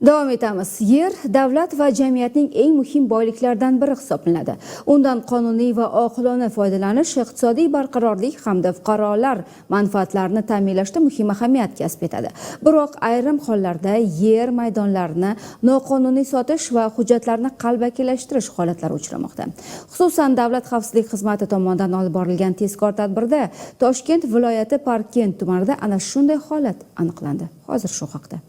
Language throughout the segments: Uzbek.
Davom etamiz. Yer davlat va jamiyatning eng muhim boyliklaridan biri hisoblanadi. Undan qonuniy va oqilona foydalanish iqtisodiy barqarorlik hamda fuqarolar manfaatlarini ta'minlashda muhim ahamiyat kasb etadi. Biroq ayrim hollarda yer maydonlarini noqonuniy sotish va hujjatlarni qalbakilashtirish holatlari uchramoqda. Xususan, Davlat xavfsizlik xizmati tomonidan olib borilgan tezkor tadbirda Toshkent viloyati Parkent tumanida ana shunday holat aniqlandi. Hozir shu haqda.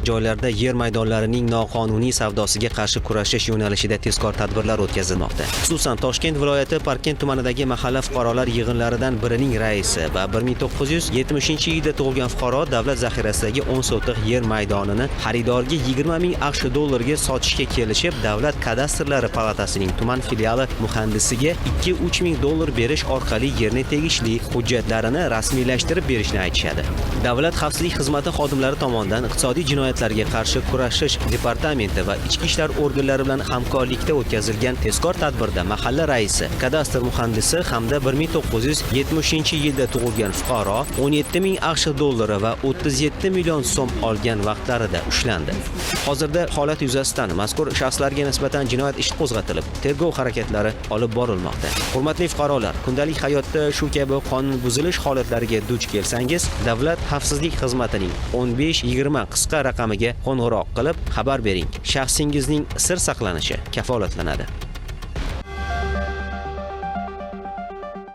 Joylarda yer maydonlarining noqonuniy savdosiga qarshi kurashish yo'nalishida tezkor tadbirlar o'tkazilmoqda. Xususan, Toshkent viloyati Parkent tumanidagi mahalla fuqarolar yig'inlaridan birining raisi va 1970-yilda tug'ilgan fuqaro davlat zaxirasidagi 10 sotix yer maydonini xaridorga 20 ming AQSh dollariga sotishga kelishib, Davlat kadastrlari palatasining tuman filiali muhandisiga 2-3 ming dollar berish orqali yerni tegishli hujjatlarini rasmiylashtirib berishni aytishadi. Davlat xavfsizlik xizmati xodimlari tomonidan iqtisodiy jinoyatlarga qarshi kurashish departamenti va ichki ishlar organlari bilan hamkorlikda o'tkazilgan tezkor tadbirda mahalla raisi, kadastr muhandisi hamda 1970-yilda tug'ilgan fuqaro 17 ming AQSh dollari va 37 million so'm olgan vaqtlarida ushlandi. Hozirda holat yuzasidan mazkur shaxslarga nisbatan jinoyat ishi qo'zg'atilib, tergov harakatlari olib borilmoqda. Hurmatli fuqarolar, kundalik hayotda shu kabi qonun buzilish holatlariga duch kelsangiz, Davlat xavfsizlik xizmatining 15 20 qisqa raqamiga qo'ng'iroq qilib xabar bering. Shaxsingizning sir saqlanishi kafolatlanadi.